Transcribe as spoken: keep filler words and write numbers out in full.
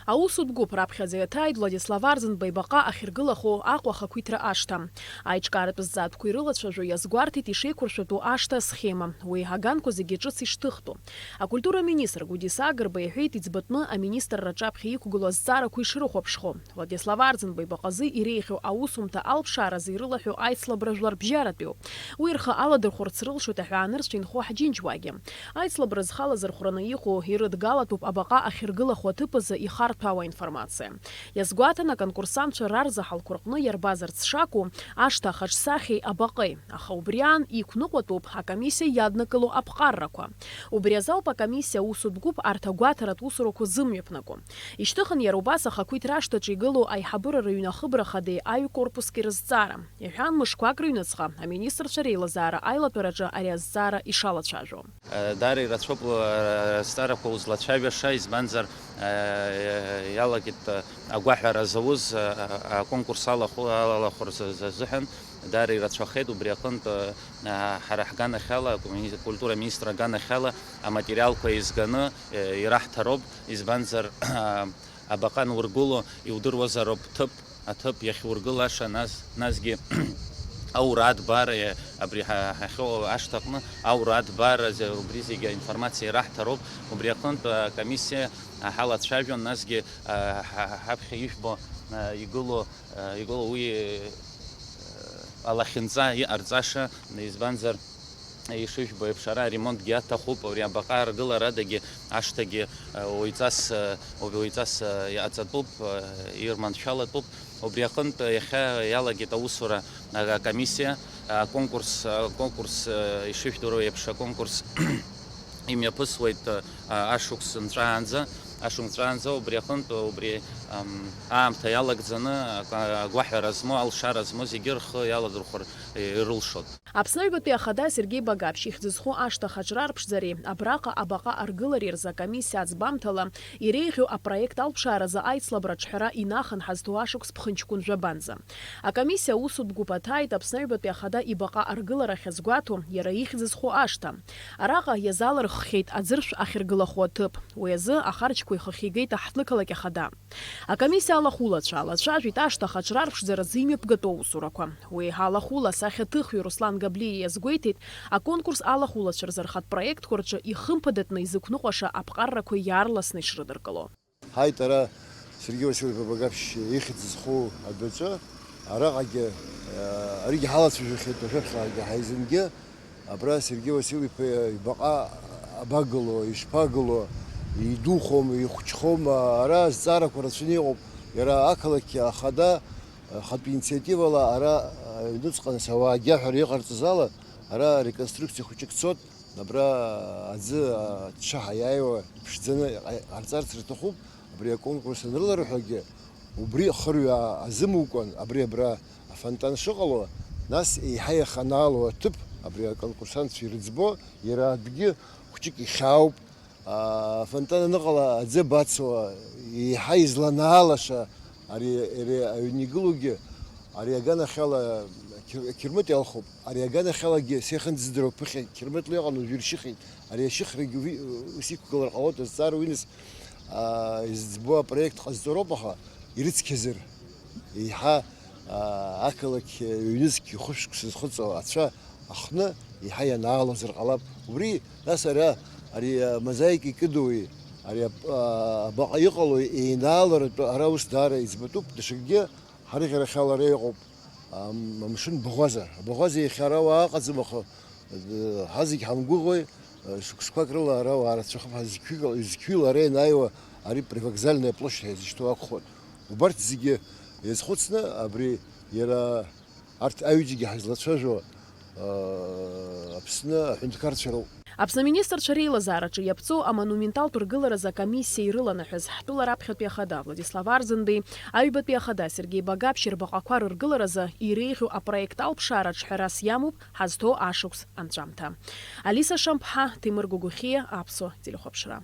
Аусутә гәыԥ раԥхьаӡа иаҭааит Владислав Арӡынба ибаҟа ахьыргылахо Аҟәа ахақәиҭра ашҭа. Аиҿкааратә зҵаатәқәа ирылацәажәо иазгәарҭеит ишеиқәыршәатәу ашҭа асхема, уи аганқәа зегьы ҿыц ишҭыхтәу. Акультура аминистр Гәдиса Агрба иҳәеит иӡбатәны аминистрра рҿаԥхьа иқәгылоу азҵаарақәа ишрыхәаԥшхо. Владислав Арӡынба ибаҟазы иреиӷьу аусумҭа алԥшааразы ирылаҳәоу аицлабра жәларбжьаратәиуп. Уи рхы аладырхәырц рылшоит аҳәаанырцә инхо ҳџьынџьуаагьы. Аицлабра зхала зырхәраны иҟоу ирыдгалатәуп абаҟа ахьыргылахо аҭыԥ азы ихарҭәаауа информациа. Иазгәаҭан, аконкурсантцәа рарзаҳалқәа рҟны иарбазарц шакәу ашҭа ахаҿсахьеи абаҟеи, аха убри аан иқәныҟәатәуп акомиссиа иаднакыло аԥҟаррақәа. Убри азы ауп акомиссиа аусутә гәыԥ арҭ агәаҭаратә усурақәа зымҩаԥнаго. Ишьҭыхын иара убас ахақәиҭра ашҭаҿы игылоу аиҳабыра рыҩны ахыбра хадеи аҩ корпуски рызҵаара. Иҳәан, мышқәак рыҩныҵҟа аминистрцәа реилазаара аилатәараҿы ари азҵаара ишалацәажәо. Даара ирацәоуп, э, азҵаарақәа узлацәажәаша, избанзар, э, иалагеит, э, агәаҳәара зауз, э, аконкурс алахәы-, алалахәырц азыҳәан даара ирацәахеит, убри аҟынтә, э, ҳара ҳганахьала, акультура министр аганахьала аматериалқәа еизганы, э, ираҳҭароуп, избанзар, абаҟа анургыло иудыруазароуп ҭыԥ, аҭыԥ иахьургылаша, нас, насгьы аура адбара, абри ҳа-, ҳахьоу ашҭаҟны аура адбара, зе-, убри зегьы аинформациа ираҳҭароуп. Убри аҟынтә акомиссиа ҳалацәажәон, насгьы ҳа-, ҳаԥхьа ижәбо игылоу, игылоу уи алахьынҵа иҟарҵаша, избанзар, ишыжәбо еиԥш, ара аремонтгьы аҭахуп, абри абаҟа аргыларадагьы ашҭагьы, э, уаҩҵас, э, уаҩҵас, э, иҟаҵатәуп, э, ирманшәалатәуп. Убри аҟынтә, э, иахьа иалагеит аусура, э, акомиссиа, э, аконкурс, э, аконкурс, э, ишыжәдыруа еиԥш, аконкурс имҩаԥысуеит, э, ашықәс нҵәаанӡа, ашықәс нҵәаанӡа, убри аҟынтә, убри, ам, аамҭа иалагӡаны, ак-, агәаҳәара змоу, алшара змоу зегьы рхы иаладырхәыр, э, ирылшоит. Аԥсны Аҩбатәи Ахада Сергеи Багаԥшь ихьӡ зху ашҭа ахаҿра арԥшӡареи абраҟа абаҟа аргылареи рзы акомиссиа аӡбамҭала иреиӷьу апроект алԥшааразы аицлабра аҿҳәара инахын ҳазҭоу ашықәс ԥхынҷкәын жәабанӡа. Акомиссиа аусутә гәыԥ аҭааит Аԥсны Аҩбатәи Ахада ибаҟа аргылара ахьазгәаҭо иара ихьӡ зху ашҭа. Араҟа иазалырххьеит аӡыршә ахьыргылахо аҭыԥ. Уи азы ахарџьқәа ихахьы игеит аҳҭнықалақь Ахада. Акомиссиа алахәылацәа алацәажәеит ашҭа ахаҿра арԥшӡаразы имҩаԥгатәу аусурақәа. Уи еиҳа алахәыла асахьаҭыхҩы Руслан Габлиа иазгәеиҭеит, аконкурс алахәылацәа рзы рхатә проектқәа рҿы ихымԥадатәны изықәныҟәаша аԥҟаррақәа иаарласны ишрыдыркыло. Ҳаит ара Сергеи Васильев-иԥа Багаԥшь ихьӡ зху адәаҿы, араҟагьы, э, аригьы ҳалацәажәахьеит, ашәахьҟагьы ҳаизынгьы. Абра Сергеи Васильев-иԥа ибаҟа абагыло, ишԥагыло, идухом, ихәҷхом, ара азҵаарақәа рацәаны иҟоуп. Иара ақалақь ахада, ахатә инициативала ара аҩныҵҟа нас ауаа агьаҳәара иҟарҵаз ала, ара реконструкциа хәыҷык цот, абра аӡы аччаҳа иааиуа иԥшӡаны иҟа-, иҟарҵарц рҭахуп, абри аконкурс анрыларҳәогьы, убри хырҩаа азымукәан, абри абра афонтан шыҟало, нас еиҳа иаханаало аҭыԥ, абри аконкурсантцәа ирыӡбо, иара адәгьы хәҷык ихьаауп. Афонтан аныҟала аӡы бацуа, еиҳа изланаалаша ари, ари аҩны игылоугьы, ари аганахьала қьыр-, қьырмыт иалхуп. Ари аганахьалагьы сеихьынӡаздыруа ԥыхьа қьырмытла иҟан, уажә иршьыхит. Ари ашьыхрагьы уи, ус иқәгылар ҟалоит, азҵаара уиныс, аа, изыӡбо апроект ҟазҵароуп, аха ирыцқьазар, еиҳа, аа, ақалақь ҩнызқь хәышәк сызхыҵуа ацәа ахны еиҳа ианаалозар ҟалап. Убри, нас ара, ари амозаика икыдуи, ари ап-, аа, абаҟа иҟалои еинааларатәы ара ус даара иӡбатәуп, даҽакгьы ҳарыӷьарахьала ара иҟоуп. Ам-, амшын баӷәаза. Абаӷәаза иахьа ара уаа ыҟаӡам, аха, э, ҳазегь ҳамгәыӷуеи, э, шықәсқәак рыла ара уаа рацәахап ҳәа зқьҩык-, зқьҩыла ара ианааиуа, ари привокзальная площадь ҳәа изышьҭоу акәхоит. Убарҭ зегьы иазхәыцны, абри иара арҭ аҩыџьагьы ҳазлацәажәо, э, Аԥсны аҳәынҭқарцәа роуп. Аԥсны аминистрцәа реилазаараҿы иаԥҵоу амонументалтә ргыларазы акомиссиа ирыланаҳәаз ҳтәыла раԥхьатәи ахада Владислав Арӡынбеи, аҩбатәи ахада Сергеи Багаԥшь рбаҟақәа рыргыларазы иреиӷьу апроект алԥшаара ҿҳәарас иамоуп ҳазҭоу ашықәс анҵәамҭа. Алиса Шамԥҳа, Ҭемыр Гогохиа, Аԥсуа телехәаԥшра.